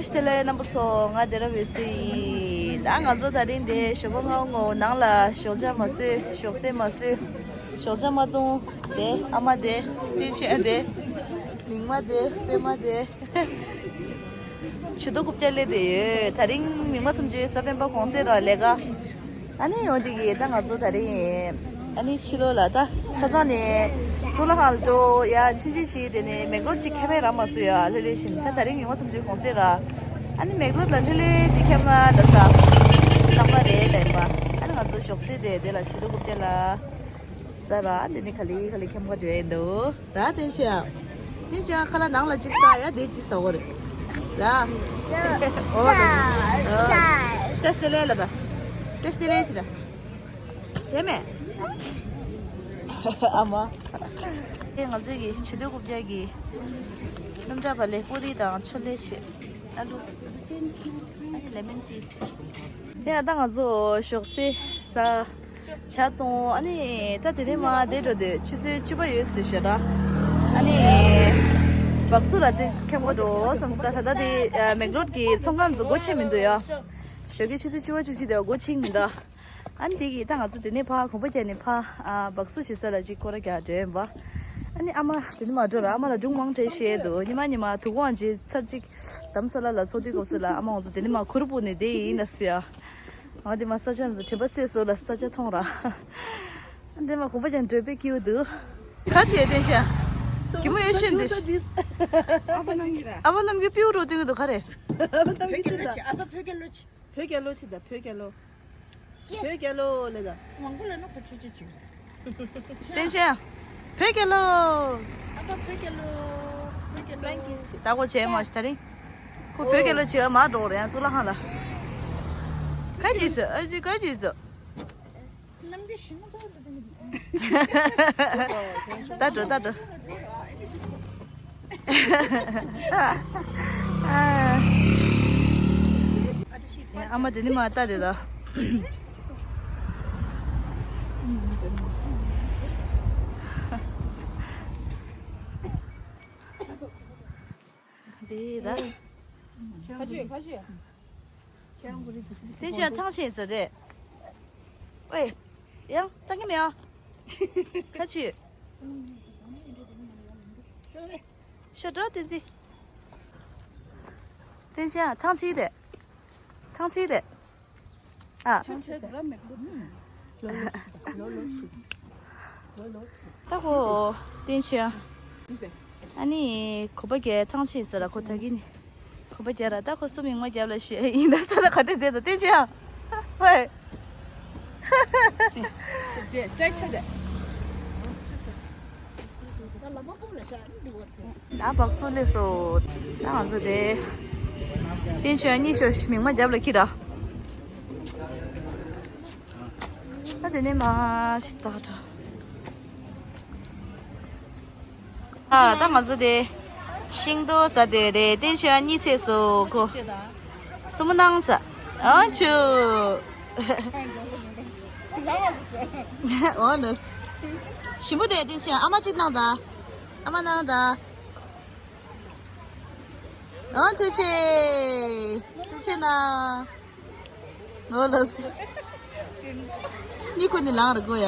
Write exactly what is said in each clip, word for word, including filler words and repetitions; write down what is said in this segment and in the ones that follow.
བཀྲ་ཤིས་བདེ་ལེགས་རྣམ་པ་ཚོ། ང་སྡེ་ར་བེ་སི་ཡིན། ད་ང་ཚོ་ད་རིང་འདི་ཞོགས་པ་སྔ་པོ་སྔ་པོ་ནང་ལ་ཞོགས་ཇ་མ་བཟོས། ཞོགས་ཟས་མ་བཟོས། ཞོགས་ཇ་མ་བཏུང་། དེ་ཨ་མ་དེ། བསྟན་ཆོས་དེ། མིག་དམར་དེ། པད་མ་དེ། ཆུ་ཏོ་རྐུབ་བཀྱག་སླེབས་བསྡད་ཡོད། ད་རིང་མིག་དམར་ཚུན་ཆད་གཟའ་སྤེན་པ་གུང་སེང་ར་ལས་ཀ། ཨ་ནི་འོ་འདི་གི་ད་ང་ཚོ་ད་རིང་ཨ་ནི་ཕྱི་ལོགས་ལ་ད་ཁ་སང་ནས་གཙུག་ལག་ཁང་ལ་འགྲོ་ཡ་ཕྱིན་ཅི་ཕྱིན་དེ་ནས་མེག་ལོར་ཅིག་ཁྱེར་བས་རག་མ་སོང་ཡ། ལྷོད་ལྷོད་བཞིན་ད་ད་རིང་མིག་དམར་ཚུན་ཆད་གུང་སེང་ར། ཨ་ནི་མེག་ལོར་ལ་ལྷོད་ལྷོད་ཅིག་ཁྱེར་ན་ད་ས་ལྷག་པ་རེད་ལབ་པ། ཨ་ནི་ང་ཚོ་ཞོགས་ཟས་དེ་དེ་ལ་ཆུ་ཏོ་རྐུབ་བཀྱག་ལ་ཟ་ར། ཨ་འདི་ནི་ག་ལེ་ག་ལེ་ཁྱེར་ག་འགྲོ་ཡ་འདུག་ར། བསྟན་ཆོས་ཡ། བསྟན་ཆོས་ཡ་ཁ་ལག་ནང་ལ་གཅིག་ཟ་ཡ་དེ་གཅིག་ཟ་དགོས་རེད། ར། འོ་ད། བཀྲ་ཤིས་བདེ་ལེགས་ལ་ད། བཀྲ་ཤིས་བདེ་ལེགས་ཞིག་ད། བྱས་མེད། ཨ་མ། དེ་ང་ཚོའི་གི་ཆུ་ཏོ་རྐུབ་བཀྱག་གི་སྣུམ་སྒྲ་བ་ལས་པུ་རི་དང་ཆོ་ལེ་ཞིག་ཨ་ལུ། ཨ་ནི་ལེ་མོན་ཊི། དེ་ཡང་ད་ང་ཚོ་ཞོགས་ཟས་ཟ། ཇ་བཏུང་། ཨ་ནི་ད་དེ་རིང་མ་དེ་འགྲོ་དུས་ཆུ་ཚོད་བཅུ་པ་ཡོད་ཟེར་ཞེ་དྲག་ཨ་ནི་བག་སུ་ལ་དེ་ཁྱམས་གོ་འགྲོ་བསམ་སོང་། ད་ད་ལྟ་དེ་མེག་ལོར་གྱི་ཚོང་ཁང་ཚོ་སྒོ་ཕྱེ་མི་འདུག་ཡ། ཞོགས་ཀའི་ཆུ་ཚོད་བཅུ་པ་བཅུ་གཅིག་དེ་སྒོ་ཕྱེ་མི་འདུག་ཨ་ནི་དེ་གི་ད་ང་ཚོ་དེ་ནས་ཕར་གོམ་པ་རྒྱག་ནས་ཕར་ཨ་བག་སུ་ཞིག་ཟ་ལ་ཅིག་སྐོར་ར་རྒྱག་འགྲོ་ཡིན་པ། ཨ་ནི་ཨ་མ་དེ་ནས་མ་འགྲོ་ར། ཨ་མ་ལ་སྒྲུང་མང་དྲགས་བཤད་འདུག་ཉི་མ་ཉི་མ་དུག་ཁང་ཅིག་ཚར་གཅིག་དྷ་རམ་ས་ལ་ལ་ཚོགས་དུས་སྐབས་སུ་ལ་ཨ་མ་ང་ཚོ་དེ་ནས་མ་གུར་སྤོས་ནས་བསྡད་ཡིན་ལ་ཟེར་ཡ། ང་དེ་མ་ས་ཆ་ཚོ་དྲན་པ་གསོས་སོང་ལ་ས་ཆ་མཐོང་ར། ཨ་དེ་མ་གོམ་པ་རྒྱག་འགྲོ་དཔེ་སྐྱིད་པོ་འདུག་ག་བྱེད་བསྟན་ཤག་གི་མོ་ཡོད་ཤེས་འདི། ཨ་ཕ་རྣམ་རྒྱལ་པིའུ་རོ་སྟོན་གི་འདུག་ག་རེད། བོད་རྒྱལ་ལོ་ཆེ། ཨ་ཕ་བོད་རྒྱལ་ལོ་ཆེ། བོད་རྒྱལ་ལོ། བོད་རྒྱལ་ལོ་ཆེ་ད། བོད་རྒྱལ་ལོ། བོད་རྒྱལ་ལོ་ལས་ད། མང་པོ་ལ་ན་ཁོ་ཆུ་ཆུ་ཆུ། བསྟན་ཤག་བོད་རྒྱལ་ལོ། ཨ་ཕ་བོད་རྒྱལ་ལོ། བོད་རྒྱལ་ལོ། ད་གོ་བྱས་མ་ཤི་ད་རིང་། ཁོ་བོད་རྒྱལ་ལོ་བྱེད་མ་འགྲོ་རེད། ཡང་གཙུག་ལག་ཁང་ལ། ག་ཅི་ཟེར། ཨ་ཅི་ག་ཅི་ཟེར། ད་འགྲོ་ད་འགྲོ། ཨ་མ་དེ་ནི་མ་ལྟ་དེ་ད། དེ་ད། ཁ་ཆུ་ཁ་ཆུ། དེ་ཕྱིར་ཐང་ཆད་ཟེར་རེད། ཨེ། ཡང་ལྟ་གི་མེད་ཨ། ཁ་ཆུ། ཤོ་འགྲོ་དེ་ཟི། དེ་ཕྱིར་ཐང་ཆད་རེད། ཐང་ཆད་རེད། ཨ། ཐང་ཆད་ར་མེད་གོ། ལོ་ལོ་ལོ་ལོ། ད་གོ། དེ་ཕྱིར། ཨ་ནི་གོམ་པ་རྒྱག་ཐང་ཆད་ཟེར་ར་ཁོ་ད་གིན་ནི། གོམ་པ་རྒྱག་ར་ད་ཁོ་སུ་མིག་མ་རྒྱབ་ལ་ཤེས་ཡིན་ད་ས་ད་ག་དེ་དེ་ད་དེ་ཅི་ཡང་ཧོས། ད་བག་སུ་ལས་སོ། ད་ང་ཚོ་དེ་བསྟན་ཆོས་གཉིས་ཤོ་མིག་མ་རྒྱབ་ལ་ཁྱི་ར། ད་དེ་ནས་མ་ཞིག་ད་ག་ད། ཨ། ད་ང་ཚོ་དེ་ཤིང་ཏོག་ཟ་དེ་རེད། བསྟན་ཆོས་གཉིས་ཚེས་སུ་གོ། སུ་མོ་ནང་ས། ཨ་ཆུ། འོ་ལོས། ཞིམ་པོ་དེ་བསྟན་ཆོས་ཨ་མ་གཅིག་གནང་ད། ཨ་མ་གནང་ད། ཨ་ཐུགས་རྗེ་ཆེ། ཐུགས་རྗེ་ཆེ་གནང་། ངོ་ལོས། ནི་ཁོ་ནི་ལང་ར་གོ་ཡ།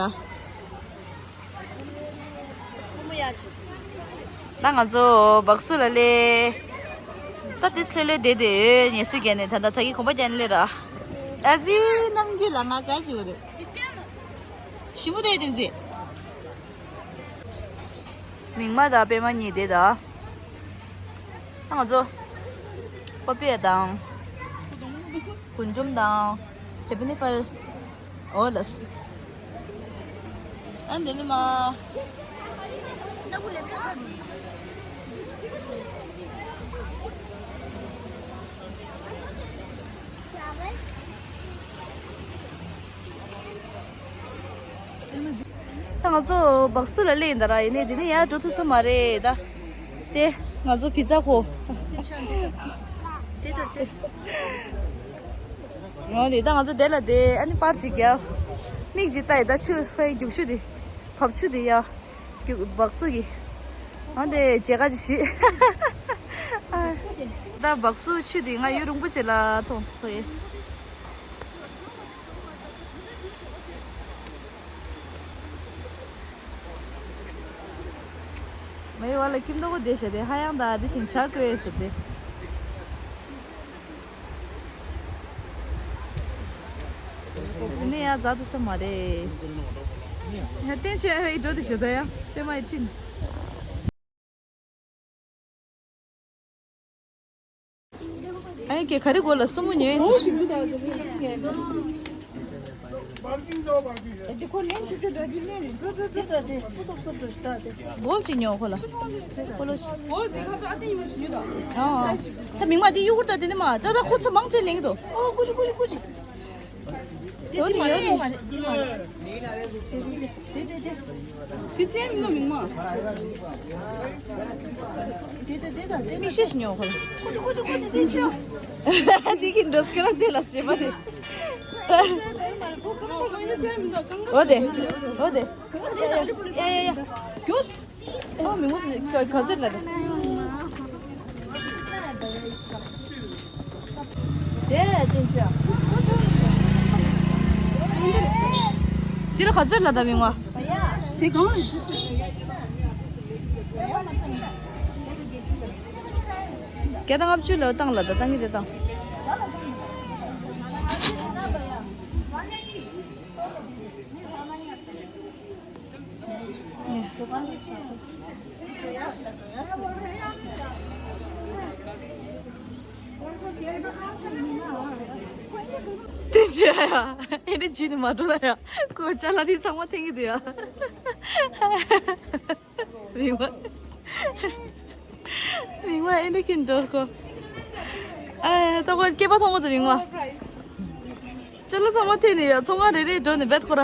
ད་ང་ཚོ་བག་སུ་ལ་ལས། ད་ཏིས་ལྷོད་ལྷོད་དེ་དེ་ཉེ་སུ་རྒྱན་ནས་ད་ད་ད་གི་གོམ་པ་རྒྱན་ལས་ར། ཨ་ཟི་རྣམ་རྒྱུད་ལ་ང་ག་ཅི་བ་རེད། ཞིམ་པོ་དེ་དེ་ཟི། མིག་དམར་དང་པད་མ་གཉིས་དེ་ད། ང་ཚོ་པ་པི་ཡ་དང་། རྒུན་འབྲུམ་དང་། ཇ་པ་ནི་ཕལ། འོ་ལོས། ཨ་འདི་ནི་མ། ད་ང་ཚོ་བག་སུ་ལ་སླེབས་ཡིན་ད་ར། ཡིན་ནའི་འདི་ནས་ཡར་འགྲོ་ཐུབ་ས་མ་རེད་ད། དེ་ང་ཚོ་བི་ཛ་ཁོ། འོ་ནི་ད་ང་ཚོ་དེ་ལ་དེ་ཨ་ནི་པར་ཅིག་རྒྱབ། མིག་ཅིག་ལྟ་ཡི་ད་ཆུ་ཕའི་རྒྱུག་ཆུ་དེ། བབ་ཆུ་དེ་ཡ། རྒྱུག་བག་སུ་གི། ཨ་འདི་མཇལ་ཁ་ཅིག་ཞུས། ཨ། ད་སྦག་སུ་ཆུ་དེ་ང་ཡུན་རིང་པོ་བྱས་ལ་མཐོང་སོང་། མེ་བ་ལ་ཁྱིམ་ཐོག་བསྡད་བྱས་ཏེ་ཧ་ཡང་ད་དེ་བཞིན་བྱ་བཀོལ་ཟེར་ཏེ། ནི་ཡ་ཛ་དུ་ས་མ་རེད། ཡ་བསྟན་ཆོས་ཨ་ཧེ་འགྲོ་དེ་བྱེད་ད་ཡ་པེ་མ་ཡི་ཁྲིན། ཨ་ཡ་ཀེ་ག་རེ་གོ་ལ་སུ་མོ་ཉོས། བོལ་ཅིག་ཉོ་ཁོ་ལ། ཁོ་ལོ། ཨ། ད་མིང་མ་དེ་གཡུ་གུར་ད་དེ་ནི་མ་ད་ད་ཁོ་ཚོ་མང་ཆེ་ལེན་གི་འདུག་ཟོ་ནི་ཡོད་ནི། དེ་ཚན་མི་འདུག་མིང་མ། མིག་ཤེས་ཤིག་ཉོ་ཁོ་ལ། ཁོ་ཚོ་ཁོ་ཚོ་ཁོ་ཚོ་དེ་ཆོ། དེ་གི་འགྲོ་སྐྱོ་ར་དེ་ལ་བྱེད་པ་དེ། འོ་དེ། འོ་དེ། ཡ་ཡ་ཡ། ཨ་མི་ངོ་ག་ག་ཚོད་ལ་རེད། དེ་ལ་བསྟན་ཆོས། དེ་ལ་ག་ཚོད་ལ་ད་མི་ངོ་དེ་གང་། བརྒྱ་དང་ལྔ་བཅུ་ལ་བཏང་ལ་ད་བཏང་གི་དེ་བཏང་། དེ་བྱས་ཡ། ཨེ་འདྲ་བྱས་ནས་མ་འགྲོ་ན་ཡ། ཁོ་ཅ་ལག་དེ་ཚང་མ་འཐེན་གི་འདུག་ཡ། མིང་མ། མིང་མ་ཨེ་འདྲ་ཁྱེར་འགྲོ་ཁོ། ཨ་ད་ཁོ་སྐེད་པ་ཐོག་མ་དུ་མིང་མ། ཅ་ལག་ཚང་མ་འཐེན་ནས་ཡ། ཚོང་ཁང་རེ་རེ་འགྲོ་ནས་བེད་ཁོ་ར།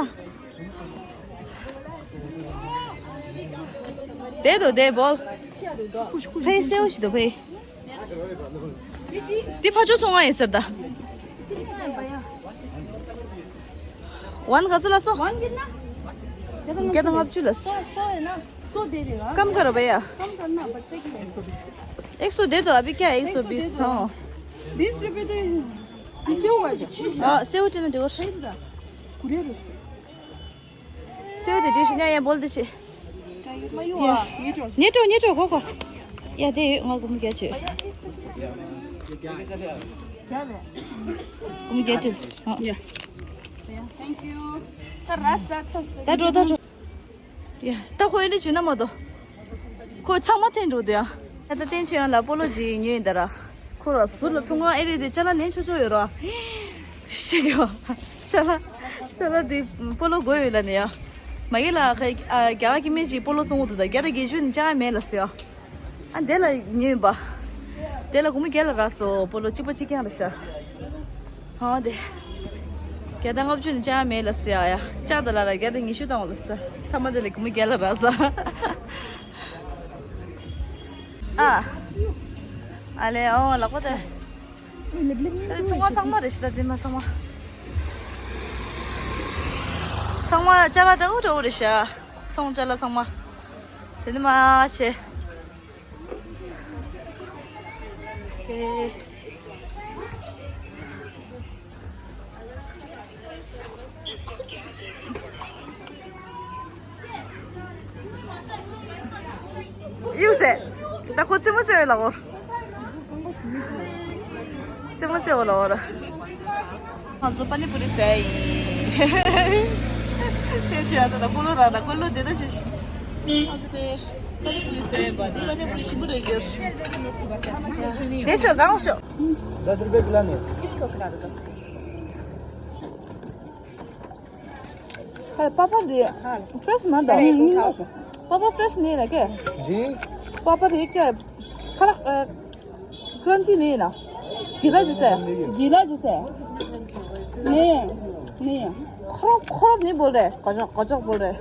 དེ་དོ་དེ་བོལ། ཕའི་སེའུ་ཞིག་དོ་ཕའི། འདི་ཕ་ཆོས་ཚོང་བ་ཡིན་ཟེར་ད། ཝན་ག་ཚོད་ལ་སོ། ཝན་གི་ན། བརྒྱ་དང་ལྔ་བཅུ་ལ་སོ། སོ་ཡིན་ན། སོ་དེ་རེད་ཨ། ཀམ་ཁ་རོ་བེ་ཡ། ཀམ་ཁ་ན་བ་ཅེ་གི་ཡིན། ཨེག་སོ་དེ་དོ་ཨ་བི་ཀྱ་ཨེག་སོ་བི་སོ། བིས་རུ་པི་དེ། སེའུ་བ་ཅིག་ཨ་སེའུ་ཅི་ན་དེ་གོ་ཧྲེ་ད། ཀུ་རེ་རུ་སོ། སེའུ་དེ་འདྲ་ཞིག་ཉ་ཡན་བོལ་དེ་ཆེ། མ་ཡུ་ཨ། ཉེ་གྲོ་ཉེ་གྲོ་གོ་གོ། ཡ་དེ་ཡོད་ང་གོམ་རྒྱ་ཆེ། གོམ་རྒྱ་ཆེ། ཡ། ད་འགྲོ་ད་འགྲོ། ཡ་ད་ཁོ་ཨེ་འདྲ་བྱུང་ན་མ་གཏོགས། ཁོ་ཚང་མ་འཐེན་འགྲོ་དེ་ཡ། ད་ལྟ་བསྟན་ཆོས་ཡང་ལ་སྤོ་ལོ་ཅིག་ཉོས་ཡིན་ད་ར། ཁོ་ར་ཟུར་ལ་ཚོང་ཁང་ཨེ་རེད་དེ་ཅ་ལག་ལེན་ཆོག་ཆོག་ཡོད་ར། ཤེས་ཡོ། ཅ་ལག་ཅ་ལག་དེ་སྤོ་ལོ་དགོས་ཡོད་ལ་ནི་ཡ། མ་གི་ལ་ཁ་རྒྱ་ག་གི་མི་ཅིག་སྤོ་ལོ་ཚོང་གོ་འདུག་ད་རྒྱ་ར་དགེ་ཆུ་ནི་ཅ་མེད་ལ་ཟེར་ཡ། ཨ་འདི་ལ་ཉོས་ཡིན་པ། དེ་ལ་སྒོར་མོ་བརྒྱ་ལ་རག་སོ་སྤོ་ལོ་གཅིག་པ་གཅིག་རྐྱང་ལ་ཤ། ཧང་དེ། བརྒྱ་དང་ལྔ་བཅུ་ནི་ཅང་མེད་ལ་ཟེར་ཡ་ཡ། ལྕགས་དང་ལ་ལ་བརྒྱ་དང་ཉི་ཤུ་བཏང་བ་ལ་ཟེར། ཐ་མ་དེ་ལ་སྒོར་མོ་བརྒྱ་ལ་རག་ས། ཨ། ཨ་ལེ་ཨོ་ལག་པ་དེ། དེ་ཚོང་བ་ཚང་མ་རེད་ཤི་ད་དེ་མ་ཚང་མ། ཚང་མ་ཅ་ལག་འདྲ་བོ་འདྲ་བོ་རེད་ཤ། ཚོང་ཅ་ལག་ཚང་མ། དེ་ནི་མ་ཆེ། ཡུག་ཟེ། ད་ཁོ་རྩེད་མོ་རྩེ་བའི་ལ་འོར། རྩེད་མོ་རྩེ་བ་ལ་འོར། ང་ཚོ་པ་ནི་པུ་རི་ཟས་ཡིན། དེ་ཕྱིར་ད་ད་ཀོ་ལོ་ར་ད་ཀོ་ལོ་དེ་ད་ཞིག་ང་ཚོ་དེ་པ་ནི་པུ་རི་ཟས་པ་དེ་པ་ནི་པུ་རི་ཞིམ་པོ་རེད་ཡོད། དེ་ཤོ་གང་ཤོ། दस रुपए किलो नहीं। अरे पापा दे फ्रेश मत दो। पापा फ्रेश नहीं रखे। जी। पापा दे क्या? खराब। क्रंची नहीं है ना। गीला जूस है। गीला जूस है। नहीं, नहीं है। खराब, खराब नहीं बोल रहे, कचक कचक बोल रहे।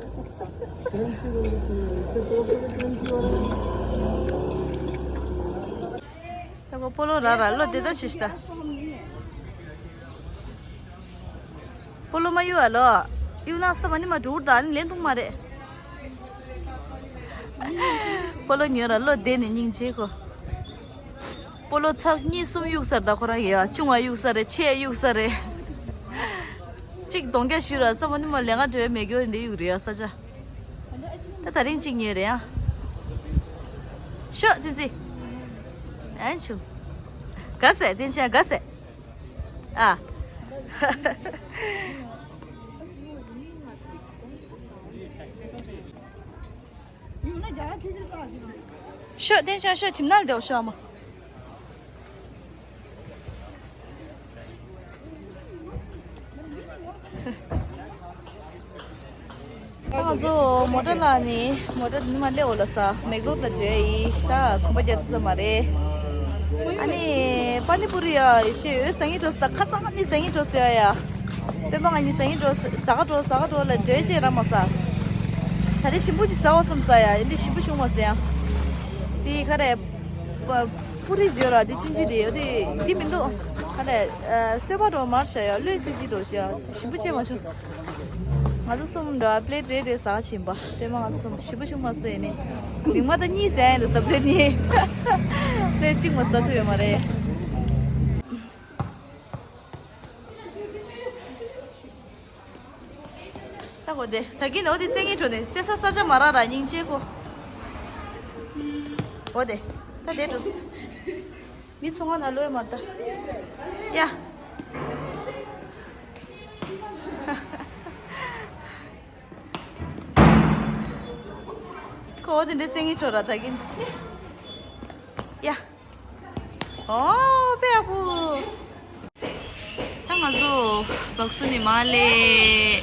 ད་ཁོ་སྤོ་ལོ་ར་ར་ལོ་དེ་ད་ཤི་ཤི་ད། སྤོ་ལོ་མ་གཡུག་ཨ་ལོ། གཡུག་ན་ས་མ་ནི་མ་འགྲོ་ད་ནི་ལེན་ཐུང་མ་རེད། སྤོ་ལོ་ཉོས་ར་ལོ་དེ་ནི་སྙིང་རྗེ་ཁོ། སྤོ་ལོ་ཚར་གཉིས་གསུམ་གཡུག་ཚར། ད་ཁོ་རང་གིས་ཡ་ཆུང་བ་གཡུག་ས་རེད། ཆེ་གཡུག་ས་རེད། གཅིག་གདོང་རྒྱག་ཞུས་ར་ས་མ་ནི་མ་ལས་ང་འདྲ་བའི་མེ་སྒྱོགས་འདི་གཡུག་རེད་ཡ་ས་ཆ། ད་ད་རིང་གཅིག་ཉོས་རེད་ཡ། ཤོག་བསྟན་འཛིན། ཨན་ཆུ། དགའ་ཟེ་བསྟན་ཆེན་དགའ་ཟེ། ཨ། ཤོག་བསྟན་ཆེན་ཤོག་ཁྱིམ་ནང་ལ་བསྡད་ཤོག་ཨ་མ། ད་ང་ཚོ་མོ་ཊ་ལ་ནི་མོ་ཊ་ནི་མ་སླེབས་འོ་ལ་ས་མེག་ལོར་ལ་འགྲོ་ཡི་ད་གོམ་པ་རྒྱག་ཐུབ་ས་མ་རེད། ཨ་ནི་པ་ནི་པུ་རི་ཡ་ཤེས་ཡོད་ཟ་ངེ་འགྲོ་ས་ད་ཁ་ཚང་ནི་ཟ་ངེ་འགྲོ་ས་ཡ་ཡ། པད་མ་ང་གཉིས་ཟ་ངེ་འགྲོ་ཟ་ག་འགྲོ་ཟ་ག་འགྲོ་ལ་འགྲོ་ཅེས་ར་མ་ཟ། ད་རེ་ཞིམ་པོ་ཅིག་ཟ་བ་བསམ་ས་ཡ་ཡིན་དེ་ཞིམ་པོ་བྱུང་མ་ཟ་ཡ། དེ་ཁ་རེ། པུ་རི་བརྗོད་ར་དེ་ཕྱིན་ཅི་དེ་ཡོད་དེ་འདི་མི་འདུག་ཁ་ནས་སོས་པ་འགྲོ་མར་བྱ་ཡ་བློས་ཚིག་ཅི་འགྲོ་བྱ་ཞིམ་པོ་བྱས་མ་བྱུང་། ང་ཚོ་གསུམ་འདྲ་པླེ་ཊི་རེ་རེ་ཟ་བཞིན་པ་པད་མ་ང་གསུམ་ཞིམ་པོ་བྱུང་མ་སོང་ཡིན་ནི། མིག་མ་ད་གཉིས་ཟ་ཡ་ཡིན་འདུག་ད་པླེ་ཊི་གཉིས་པླེ་ཊི་གཅིག་མ་ཟ་ཐུབ་ཡོད་མ་རེད། ད་འོ་དེ་ད་གིན་འོ་དེ་བཙན་གྱིས་འགྲོ་ནས་བཙན་ས་ས་ཆ་མ་རག་ར་སྙིང་རྗེ་ཁོ། འོ་དེ་ད་དེ་འགྲོ། མི་ཚོང་ཁང་ནང་ལོས་མ་ད། ཡ། ཁོ་འོ་དེ་འདྲའི་བཙན་གྱིས་འགྲོ་ར་ད་གིན། ཡ། ཨོ་པེ་ཨ་ཕུ། ད་ང་ཚོ་བག་སུ་ནི་མ་ལེ།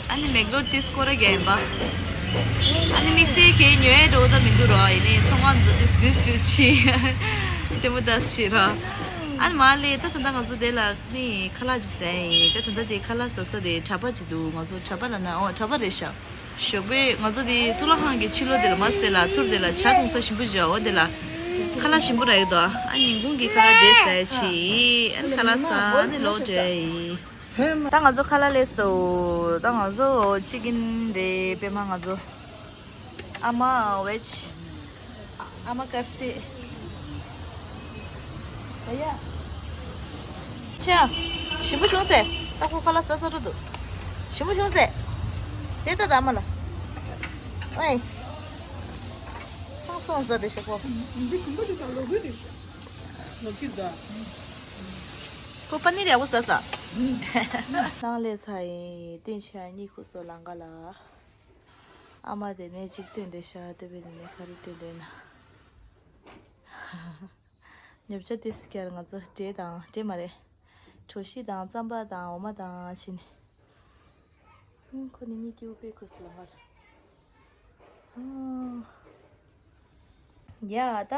ཨ་ནི་མེག་ལོར་ཏི་སྐོར་ར་རྒྱག་ཡིན་པ། ཨ་ནི་དམིགས་བསལ་གྱི་ཉོ་ཡ་འགྲོ་ད་མི་འདུག་ར་ཡིན་ནའི་ཚོང་ཁང་ཚོ་ཏི་དུས་དུས་ཕྱི། ལྟད་མོ་ལྟ་ཕྱི་ར། ཨ་ནི་མ་ལེ་ད་ད་ལྟ་ང་ཚོ་དེ་ལ་ནི་ཁ་ལག་ཅིག་ཟ་ཡིན་ད་ད་ལྟ་དེ་ཁ་ལག་ཟ་ས་དེ་གྲྭ་པ་ཅིག་འདུག་ང་ཚོ་གྲྭ་པ་ལ་ན་ཨོ་གྲྭ་པ་རེད་ཤག་ཞོགས་པའི་ང་ཚོ་དེ་གཙུག་ལག་ཁང་གི་ཕྱི་ལོགས་དེ་ལ་མ་སི་དེ་ལ་ཐུར་དེ་ལ་ཇ་འཐུང་ས་ཞིམ་པོ་བྱ་འོ་དེ་ལ་ཁ་ལག་ཞིམ་པོ་རག་གི་འདུག་ཨ་ཉིན་གུང་གི་ཁ་ལག་དེ་ཟ་ཡ་ཆི་ཨ་ནི་ཁ་ལག་ཟ་ཨ་ནི་ལོག་འགྲོ་ཡ་ཡིན། ད་ང་ཚོ་ཁ་ལག་ལས་སོ་ད་ང་ཚོ་ཅི་ཀིན་རེད་པད་མ་ང་ཚོ་ཨ་མ་ཝེ་ཇི། ཨ་མ་དཀར་ཟས། ཨ་ཡ། ཆེ་ཨ། ཞིམ་པོ་བྱུང་ཟེ། ད་ཁོ་ཁ་ལག་ཟ་ཟ་འགྲོ་འདུག་ཞིམ་པོ་བྱུང་ཟེ། དེ་ལྟ་ད་ཨ་མ་ལ། ཨེ། ཐང་སོང་ཟ་དེ་ཤ་ཁོ། འདི་ཞིམ་པོ་འདུག་ག་ལོ་གུ་རེད། ལོ་གུ་ཟ། ཁོ་པ་ནི་ར་ཡག་པོ་ཟ་ཟ། ནང་ལས་ཚ་ཡིན་བསྟན་ཆེ་གཉིད་ཁུག་སོ་ལང་ག་ལ། ཨ་མ་དེ་ནས་གཅིག་སྟོན་དེ་ཤ་སྟོན་པའི་དེ་ནས་ག་རེ་སྟོན་དེ་ན། ཉོ་ཆ་དེ་སྐྱར་ང་ཚོ་འབྲས་དང་འབྲས་མ་རེད། གྲོ་ཞིབ་དང་རྩམ་པ་དང་འོ་མ་དང་བྱིན། ཁོ་ནི་གཉིད་སྐྱིད་པོ་དཔེ་ཁུ་སི་ལ་མར། ཡ་ད།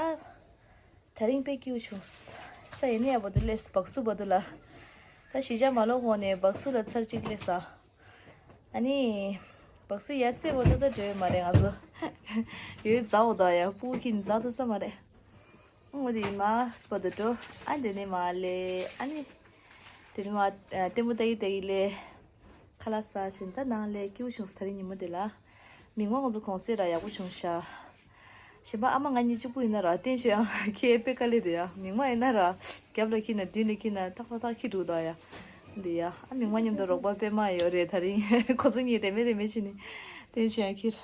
ད་རིང་དཔེ་སྐྱིད་པོ་བྱུང་། ས་ཡིན་ནས་བ་དུ་ལས་སུ་བག་སུ་བ་དུ་ལ། ད་གཞིས་ཆགས་མ་ལོག་གོང་ནས་བག་སུ་ལ་ཚར་གཅིག་སླེབས་ས། ཨ་ནི། བག་སུ་ཡ་ཙེ་བོ་ཏོ་ཏོ་འདྲ་མ་རེད་ང་ཚོ། ཡོད་མཛའ་བོ་དོ་ཡ་སྤུ་གུ་ཁྱིན་མཛའ་ཏོ་ས་མ་རེད། ཨོ་དེ་མ་སྤ་དོ་འགྲོ་ཨ་དེ་ནས་མ་ལེ་ཨ་ནི། དེ་ནས་མ་ལྟད་མོ་ལྟ་གི་ལྟ་གི་ལེ། ཁ་ལག་ཟ་བཞིན་ད་ནང་ལས་སྐྱིད་པོ་བྱུང་སོང་ད་རིང་ཉིན་མོ་དེ་ལ། མིག་མ་ང་ཚོ་གོང་སེ་ར་ཡག་པོ་བྱུང་ཤག་གཞན་པ་ཨ་མ་ང་གཉིས་གཅིག་པུ་ཡིན་ན་ར་བསྟན་ཆོས་ཡང་ཁྱེད་དཔེ་དཀའ་ལས་འདུག་ཡ། མིག་མ་ཡིན་ན་ར་རྒྱབ་ལ་འཁྱེར་ན་མདུན་ལ་འཁྱེར་ན་ཏག་ཏག་ཏག་འཁྱེར་འགྲོ་གདའ་ཡ། འདི་ཡ་ཨ་མིག་མ་མཉམ་དུ་རོགས་པ་པད་མ་ཡོད་རེད་ད་རིང་ཁོ་ཚོ་གཉིས་རེ་མེད་རེ་མེད་བྱས་ནས་བསྟན་ཆོས་ཡང་འཁྱེར།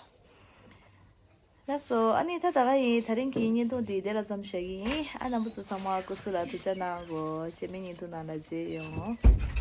ལགས་སོ་ཨ་ནི་ད་ད་ག་ཡིན་ད་རིང་གི་བརྙན་ཐུང་འདི་དེ་ལ་མཚམས་བཞག་གི་ཡིན། ཨ་རྣམ་པ་ཚོ་ཚང་མ་སྐུ་གཟུགས་ལ་ཐུགས་ཅག་གནང་གོ་རྗེས་མའི་བརྙན་ཐུང་ནང་ལ་མཇལ་ཡོང་།